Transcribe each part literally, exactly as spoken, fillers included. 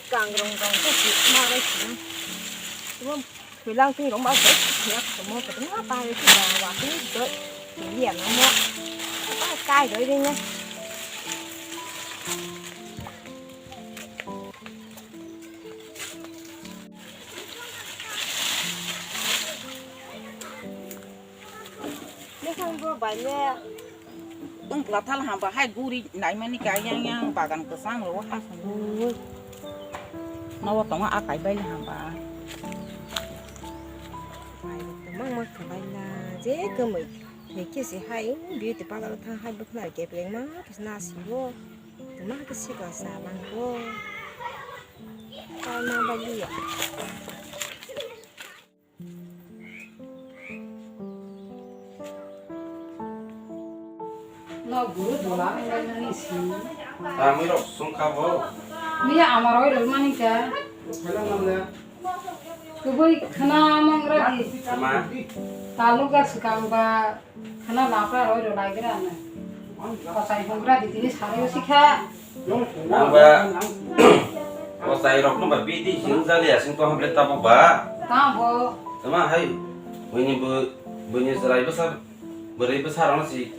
Kangrong rong khe si ma bai si. Tuma thwilang twi rong ma bai si ya, tuma tuma ta ri si ba wa twi do. Lian mo. Ta kai doi ri ne. Ni khan bo bai le. Tong pla thal hamba hai guri naimani ka yang yang bagan kwchang ro ha song. Ui. Nobo tongo a kai bai le hamba. Mai rok tongma ma khlai na je kwmwi thai khe se hai beauty parlour thang hai bwkhwnai kepleng ma khe na sibo. Tongma khe sikla sa lang bo. Kai ma bai liya. No guru dola nang nang si. Tamwi rok sung kha bo. Ni amar oi rok mani ka. Kubui khna mang ra di. Ma. Talu ga sukang ba khna lapra roi rok lai gra na. Kosai hung ra di tini sari o sikha. Nangba, o chai rok no ba bidi sing jali asing to hamle tabo ba. Tamo. Tama hai, buini bu, buini chwrai bwsa, bwrwi bwsa rok no si,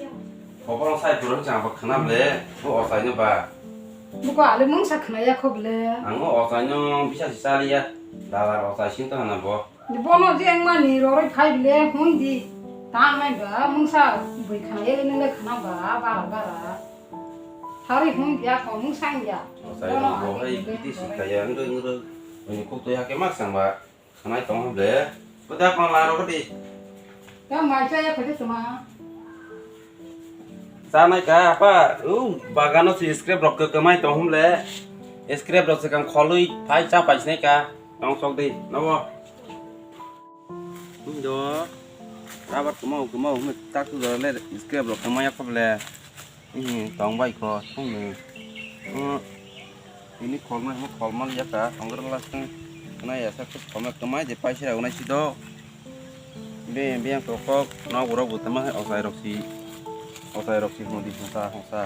khobor sai phuru chang ba khna ble, bo o chai no ba. Buko ale mungsa khna ya kho ble. Ang o chai no bisa si chali ya, dala o chai sing to hana bo. Bono je wngmani roroi phai bile hwn di. Tang nai ba mungsa bui khna ye nile khna ba bara bara. Thari hwn ya ko mungsa ya. Sai rok bo hai kiti si kaya ngre ngre. Ini kuk to ya ke mak sang ba. Khnai tong hwn ble. Ko da kon la ro di. Ya mai cha ya khade tuma. Chanai ka apa? U bagano si scrap rok ke kemai tong hwn ble. Scrap rok se kang kholui phai cha pai sinai ka. Tong sok di, nobo. Indo. Rabar kemau, kemau, hme tak tu le, scrap rok kemai ya kho ble. Ih, tong bai kho, thung ni. Ini kholma, hme kholma ya ka, tong gra la sung. Kena ya sa kholma kemai je paisa rok nai si do. Be, be ang to kok, no borok bo tama hai ochai rok si, ochai rok si hodi hongsa, hongsa.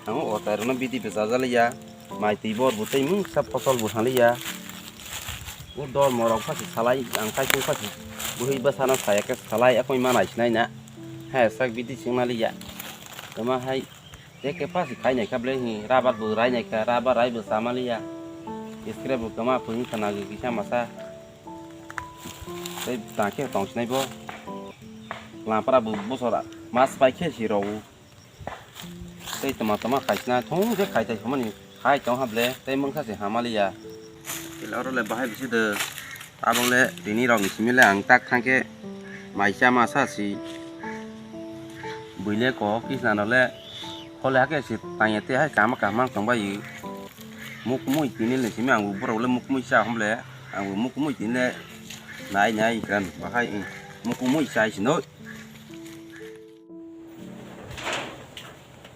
Ang ochai rok no bidi besa jali ya. Mai twi bor bo tei mungsa phosol bo thang liya. O dol morok phasi salai, ang kaichung phasi bwhwi bwsano saya khe salai, akoi manai sinai na. Hai sak bidi singna liya. Tama hai, teke phasi khai nai kha ble hi, rabar bo rai nai kha, rabar rai bo sama liya. Scrap bo kama phwrwng khana gwi kisa masa. Tei tang khe tong sinai bo. Lampara bo bosor mas pai khe si rw. Tei tama tama khaisna thung je khai tai thumani khai tong hable tei mungsa se hamaliya. Ila oro le bahai bisi de tabok le tini rok ni simi le ang tak thang khe mai cha ma sa si buile ko kisna no le khole hake si tanya te hai kama kama tong bai muk mui tini le simi ang borok le muk mui cha hom le ang muk mui tini le nai nai kan bahai muk mui chai si no.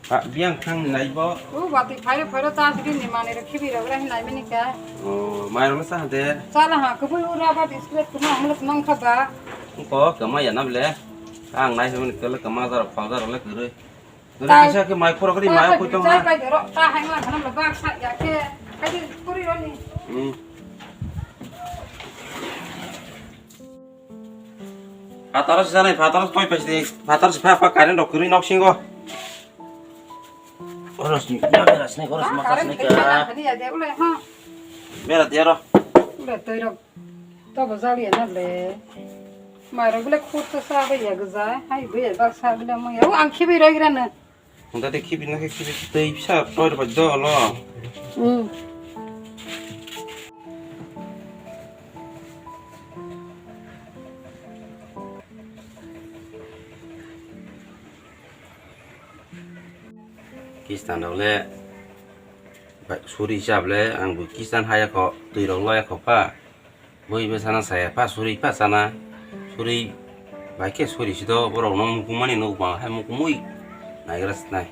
Ha, biyang thang nai bo. U bati phairo phairo ta sidi ni mani ro khibi ro gra hinai mini ka. O, mai ro sa de. Chala ha, kubui ura ba display kuma amlo mang kha ba. Ko kama ya na ble. Ang nai hon kele kama dar phal dar le kuru. Dole kisa ke mai khoro kri mai ko tong ha. Chai pai ro ta hai ma khanam ba sa ya ke. Kai di puri ro ni. Hmm. Phataro se janai, phataro toi paisi, phataro se pha pha current rok kwrwi nok singo. Oros ni, ya bera sini, oros ma maka sini ka. Bera dia ro. Ule toi rok. To bo jali na le. Mai rok bile khut to sa ba ya gza, hai bo ya bak sa bile mo ya. O ang khibi roi gra na. Hwnda de khibi na khe khibi tei bisa toir bai do lo. Hmm. Kistan rok le bai suri chap le ang bo kistan haya kho twi rok loya kho pha. Bui bwsano saya pha suri pha sana. Suri bai khe suri sido borok no mukumani nuk bang hai mukumui naigra sinai.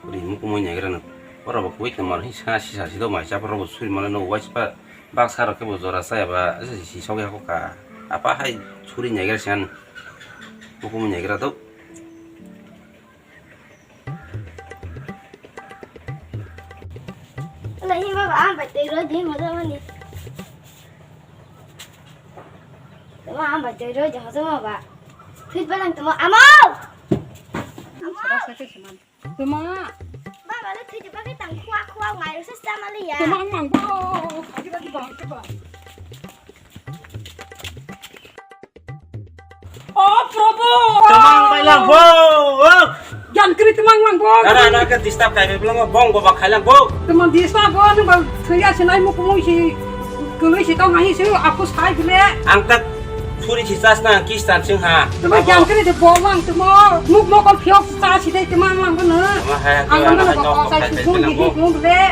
Suri mukumui naigra nuk. Borok bo kubui tongmani sisa sisa sido mai cha borok bo suri mano nuk wai sipa baksa rok khe bo jora saya ba si sok ya kho ka. Apa hai suri naigra siyan mukumui naigra do. Ang bai tei roi di moja mani. Tama ang bai tei roi di hoja ma ba. Thwi pa nang tama amo. Amo. Tama. Baba le thwi di ba ke tang khua khua ngai se sa ma le ya. Tama ang mang bo. Agi ba di ba ke ba. O Prabhu! Tamang bai lang bo. Jan kri tamang lang bo. Ara na ka disturb kai bai lang bong bo ba khai lang bo. Tamang disturb bo ni ba thuya sinai muk muk si. Kului si tong hai si aku sai bile. Ang tak thuri si sas na kistan sing ha. Tamang jan kri de bo lang tamang muk muk kon phiok sa si de tamang lang bo na. Tamang hai. Ang lang bo ko sai si bung di bung bile.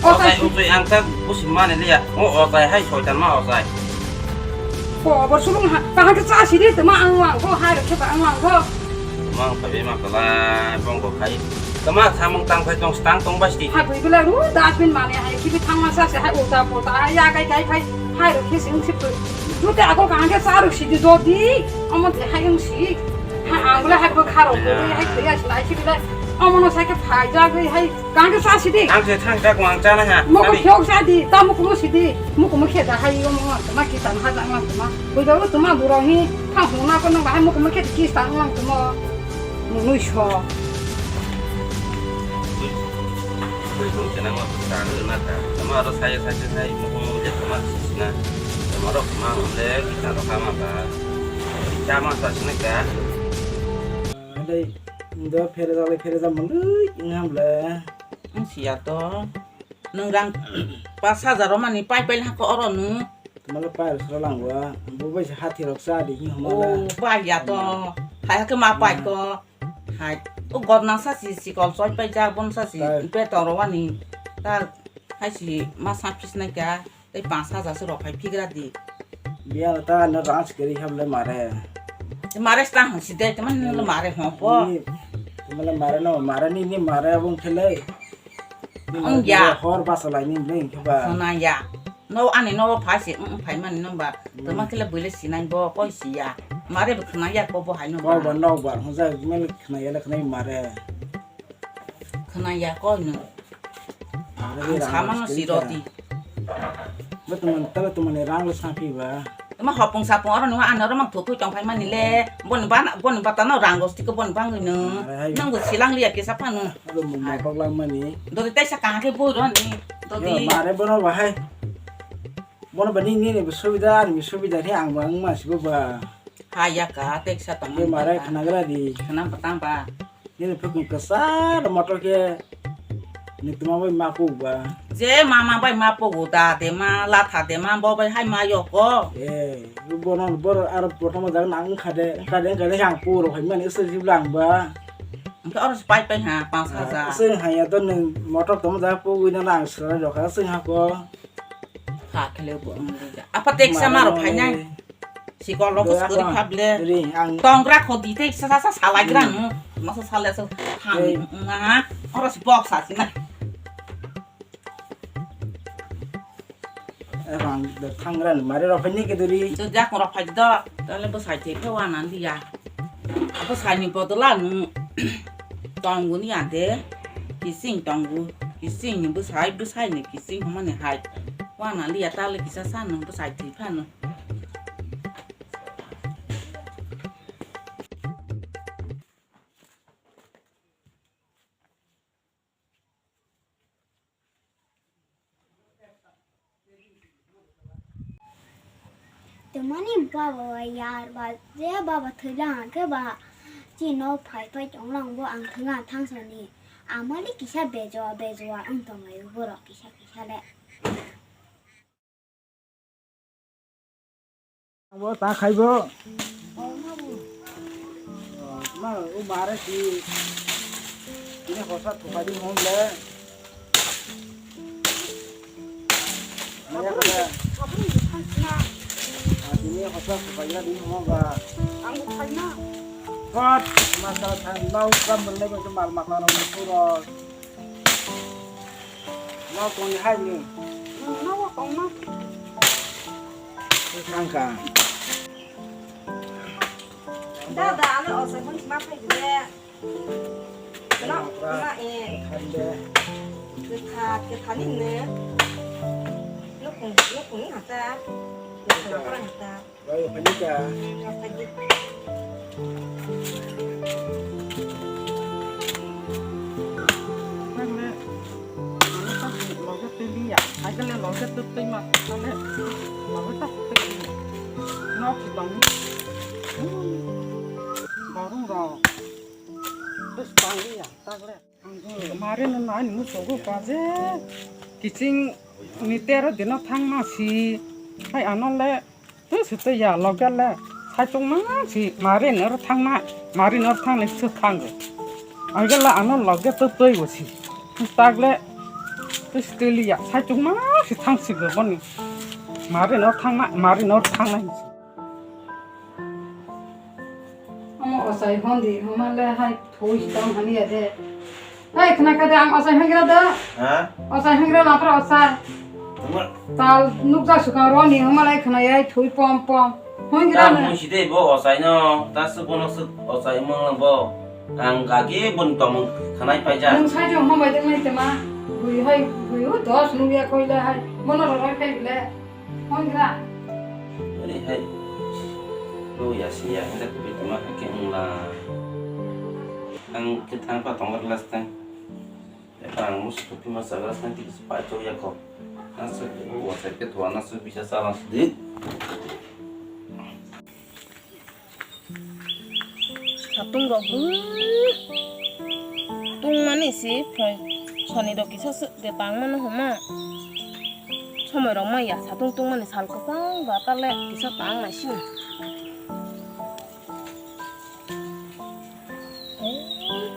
O sai. Ojai, ojai, ang tak busi mani liya. O ojai hai soitan ma ojai. Ko abor sulung ha, ta ha cha si de tama ang wang ko hai rok khe ba ang wang ko. Mang pa be ma kala bong ko khai. Tama samung tang khai tong stang tong basti. Ha bui bela ru dustbin mani hai kibi thang ma sa se hai uta pota hai ya kai kai khai hai rok khe sing sip. Jute agol ka hangke sa rok si di do di. Omo te hai ung si. Ha ang bela hai ko kharo ko hai ko ya si lai si bela. Omo no sai ke phai ja goi hai. Kang ke sa sidi. Ang se thang jak wang chana ha. Moko phiok sa di, ta moko mo sidi. Moko mo khe da hai yo mo, ma ki tan ha jang lang ma. Bui da tuma buro hi, ha ho na ko nang hai moko mo khe ki tan lang tuma. Mo nui so. Bui bung chana ma ta na ta. Tama ro sai sai sai moko mo je tama sina. Tama ro ma mo le ki ta ro ka ma ba. Tama sa sina ka. Dei, do phere jak le phere jak mo le, ingham le. Ang siya to. Nwng rang pas hajar o mani pai pai hako oro nwng. Tumalo pai sro langwa. Bo bai se hathi rok cha di hi homa la. O bai ya to. Hai hake ma pai ko. Hai. O godna sa si sikol soi pai ja bon sa si. Pai. Pe toro wani. Ta hai si ma sa pis na kya. Tei panch hajar se rok phai phigra di. Biya ta no rang sikeri ham le mare. Mare sta hon si de, teman le mare hon po. Ni, teman le mare no, mare ni, ni mare abung khele. Ni mare ya. Hor basa lai ni, ni khe ba. Sana ya. No ani no phai se, um, phai mani no ba. Hmm. Teman khele buile sinai bo, koi si ya. Mare bo khna ya ko bo hai no ba. Ko ba no ba, hon ja mel khna ya le khna mare. Khna ya ko no. Ang sama no si roti. Bo teman tala teman rang le sapi ba. Tama hopung sapung oro nungwa ano oro mang thuthu chong phai mani le. Boni bana, boni bata no rang rosti ko boni bangwi no. Mare hai. Nang bo silang liya kisa phano. Ado mung ma bak lang mani. Dodi taisa kang khe boi ro ni. Dodi. Yo, mare bono bahai. Bono bani ni ni subida ani subida ni ang bang ma si ba. Haya ka teksa tong. Ye mare khna gra di. Khna patang ba. Nini phukung kwchar motor khe ni tuma bai ma puk ba. Je mama bai ma pugo da de ma latha de ma bo bai hai ma yoko. Eh, bono bor ar prothom jaga nang khade khade khade yang puro hai mani se jiblang ba. Engke oro pai pai ha panch hajar. Sing haya to nung motor toma jaga pugui na nang sra jokha sing ha ko. Kha khele bo ang le ja. Apa teksa maro phainai. Sikol rok kori phable. Tongra khodi teksa sa sa salai gra nu. Masa sale sa ham na. Oro si box asi na. Rang de thangra ni mare rok phaini ke duri. To jak rok phai do. Tale bo sai te phe wana liya. Abo saini bodola nung tongo ni ade kising tongo, kising ni bwsai, bwsai ni kising hwnmani hai. Wana liya tale kisa sa nung bwsai thwi phano. Twmani baba bai yar ba, je baba thwila hwnkhe ba chini nok phai phai tonglang bo ang thwngya thangsani. Amani kisa bejoa bejoa wng tonglaio borok kisa kisa le. Abo ta khaibo. Ma, o mare si. Ini hosa thupai di hom le. Maya kada. Ini hosa thupai di hom ba. Ang khai na. Kot, masa than lau kam le ba mal ma ka ro puro. Nokni hai ni. Nogo tongma. Thangkha. Dada, ale osai hwn ma phai de. No, ma e. Khande. Kwtha, kwtha ni hwnwi. Nukhung, nukhung ni hata. Nukhung ni hata. Bai, phai ni ka. Phai di. Loge twi liya, agale loge twi twi ma, tale loge tak twi. Nok si tong. Borong rok. Bes tong liya, tak le. Mare no nai ni musogo kaje kiching ni tero dino thangma si hai ano le tu si tu ya loge le sai chung ma si mare no ro thangma mare no thang le su thang de ai gala ano loge tu tui bo si tak le tu si tu li ya sai chung ma si thang si go boni mare no thangma mare no thang nai si. Omo osai hondi, homa le hai thoi tong hani ya de. Hai khna ka de ang osai hongra da. Ha? Osai hongra na pra osai. Tama. Tal nukja suka roni homa lai khna ya thoi pom pom. Hongra ta na. Mui side bo osai no, ta su bono su osai mo bo. Ang gagi bon tong khanai paija. Nung sai jo homa bai de nai tema. Gui hai gui u dos nung ya koi le hai. Bono ro rai kai le. Hoi gra. Ani hai. Lo ya si ya, hendak kopi tuma hake ongla. Ang ke thang pa tong last time. Ya pa ang musi kopi ma sa last time tik pa chau ya ko. Nasu ke lo wa sa ke thua nasu bisa sa last dit. Satung rok bwlwi tungmani si phroi soni rok kisa swk de tangmano hwnma. Somoi rok maya satung tungmani sal kwchang ba tale kisa tang nai sini.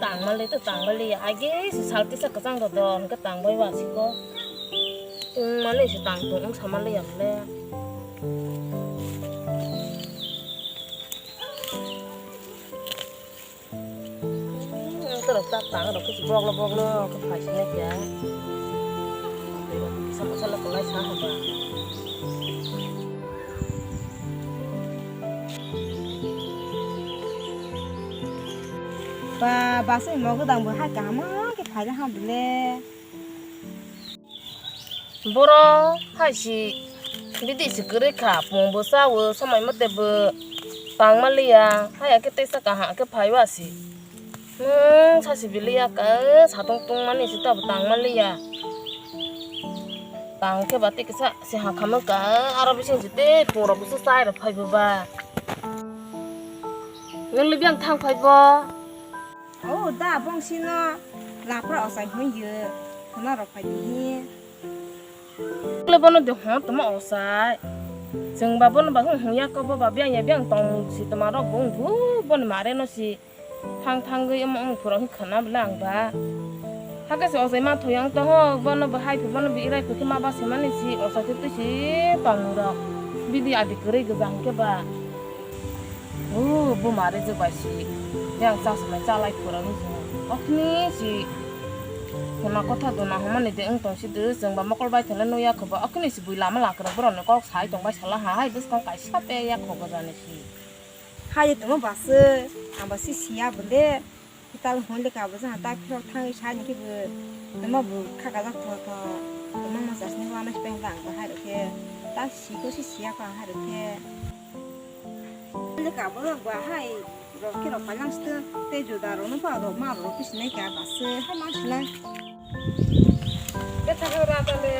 Tangmali to tangmali age si sal kisa kwchang rok do hwnkhe tang bai ba siko. Tungmani si tang tong wng samali ya bole. Ang torok tak tang rok kisi boglo boglo khe phai sinai kya. Kisa kisa lo kolai sa haba. Ba, basai mo godang bo hai kaham khe phai ha bile. Boro hai si bidi si kwrwi kha, pung bo chawo, somoi mote bo tang ma liya, haya khe teisa kaham khe phai o asi. Nwng sa si biliya ka, satung tung mani si tabo tang ma liya. Tang khe ba tei kisa si ha kha ma ka, aro bising si tei pung rok bo se chai rok phai bo ba. Nwng le biyang thang phai bo. O da, bong sino lapra osai hoi ye, khana rok phai di hi. Kle bono de hon toma osai. Chwng ba bono ba hung hung ya ko bo ba biyang ya biyang tong si toma rok bo hung bu bono mare no si thang thang gwi omo wng phuro hwn khana bwle ang ba. Hakhe se osai ma thoi ang to ho bono bo hai phi bono bo irai phi khe ma ba se mani si osai khe twi si tong rok bidi adi kwrwi gwja hwn khe ba. O, buma rijwk bai si, yang chasmai chalai phwrwng jwngo. Okni si, hwnma kotha dona hwnmani de wng tong si de, chwng ba mokol bai thwngla nukya kho ba. Okni si bui lama lakwrwk borokni kok sai tong bai sala ha hai bwskang kaisa pe ya kho gojani si. Hai tongma bwswk, ang ba si siya bwle. Tal hwn le kabo jang tak phirok thangwi sa ni khe bo tongma bo kha kajak tho tho tongma mo chasni wano se peng tang ko hai rok khe ta si ko si siya ko hai rok khe le kabo rok ba hai rok khe rok palang sto te joda rok no pa rok ma rok khe sinai kha ba se hai ma sinai. Betha khe ra ta le.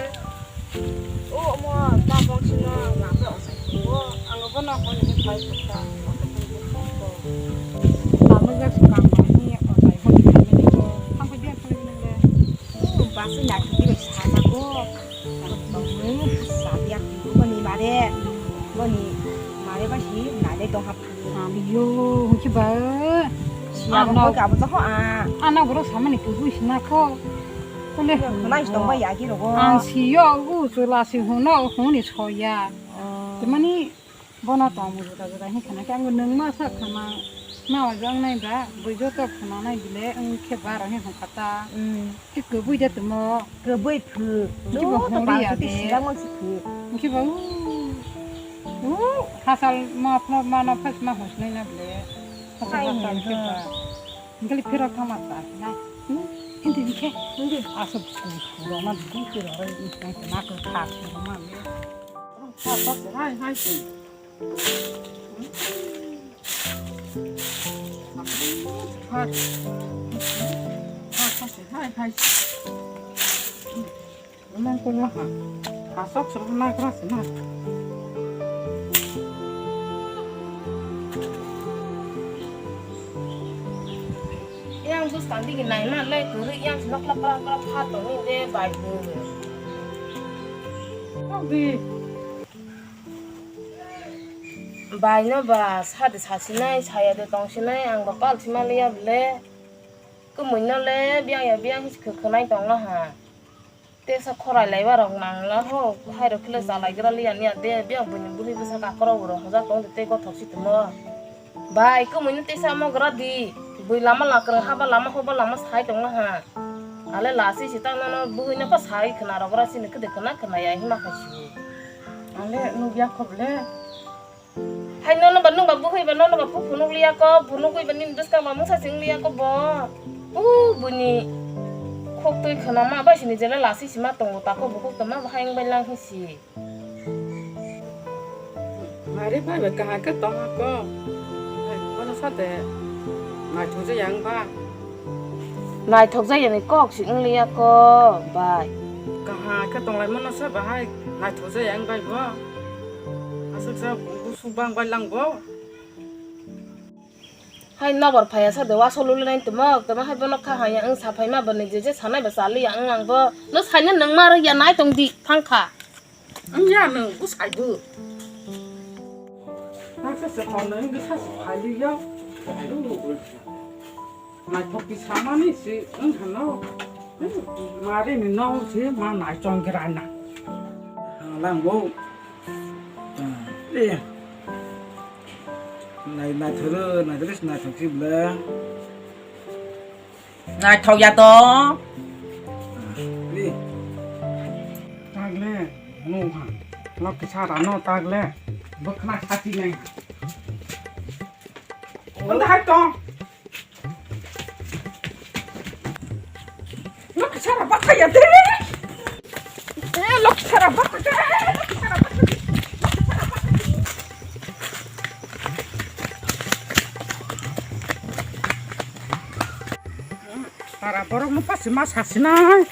O omo ta bong sino lapra osai. O ang bono hwn ni pai ta. Tamo jak sukang ni osai hwn ni ko. Ang ko dia ko ni le. O basi na ki ro sa ta ko. Ang ko ni sa dia ko ni mare. Ko ni mare basi na le dong hap. Amiyo, hwnkhe ba. Siya ano, bo kabo to ho a. Ano borok samani kubui sina kho. Tole nai tong ba ya ki rogo. Ang siyo, u chwla si huno, huni soya. Oh. Temani bono tong juda juda hi khana khe ang nung ma sa khana. Ma wa jang nai ba, bui joto khana nai bile, ang khe ba rang hi hon kata. Mm. Khe kubui de tumo. Kwbui phu. Hwnkhe bo to hwngliya bangkhe de. Silangma se phu. Hwnkhe bo, u, u, hasal ma phno ma no phas ma hosnai na ble. Hasal hai hasal hwnkhe ba. Hwnkhe le phirok thangma ta na. Hmm? Hindi dikhe, hindi. Asal kurang mana dikhe orang ini yang kena ke khas mana. Khas khas hai hai sih. Khas khas hai hai sih. Nang ko ha. Asok sih mana keras mana. Yang bus tadi gini naima le kuri yang sinok lapra lapra pha tong ni de bai bu. Kok di. Bai no ba sadi sasinai saya de tongsinai ang ba pal sima liya bele. Kemui no le biang ya biang his khe khenai tong la ha. Tesa khorai laiba rok nang la ho, hai rok khe le chalai gra liya niya de, biang buini bwrwi bwsa kakrok rok hojak tong de tei gothok si tongmo. Bai, kemui no tesa mo gra di, bui lama lakreng haba lama hoba lama sai tong la ha. Ale lasi si tang nono bwrwi no pa sai khna rok gra sini kede khna khna ya hima khai si. Ale nugya khob le. Hai nono ba nung ba buhoi ba nono ba pu phunuk liya ko, phunuk oi ba nini bwskang ba mungsa sing liya ko bo. U buni khuk twi khana ma bai sini jele lasi sima tongo tako bukhuk tama bahai wng bai lang hisi. Mari bai ba kahai khe tong ko. Hai, bono sate naithok je yang ba. Naithok jayani kok si wng liya ko bai. Kahai khe tong lai mano se bahai naithok je yang bai bo. Aswk sa busu bang bai lang bo. Hai nobor phaiya sa de wa solo le nai tuma tuma hai bono kha haya ang sa phai ma bani je je sanai ba sali ya ang ang bo no saina nang ma ya nai tong di thang kha. Ang ya no bu sai bu. Nang sa se hon nang sa se phai li ya. Naithok ti samani si ang hano. Mari ni no si ma nai chong gira na. Lang bo. Eh. Nai naithoro naithoro naithok si bla. Naithok ya to. Eh. Tagle no ha. Lok sara no tagle. Bokna sati nai. Unda hai to. Lok sara bakaya de. Eh, lok sara bakaya. Para borok no pasi ma sasinai.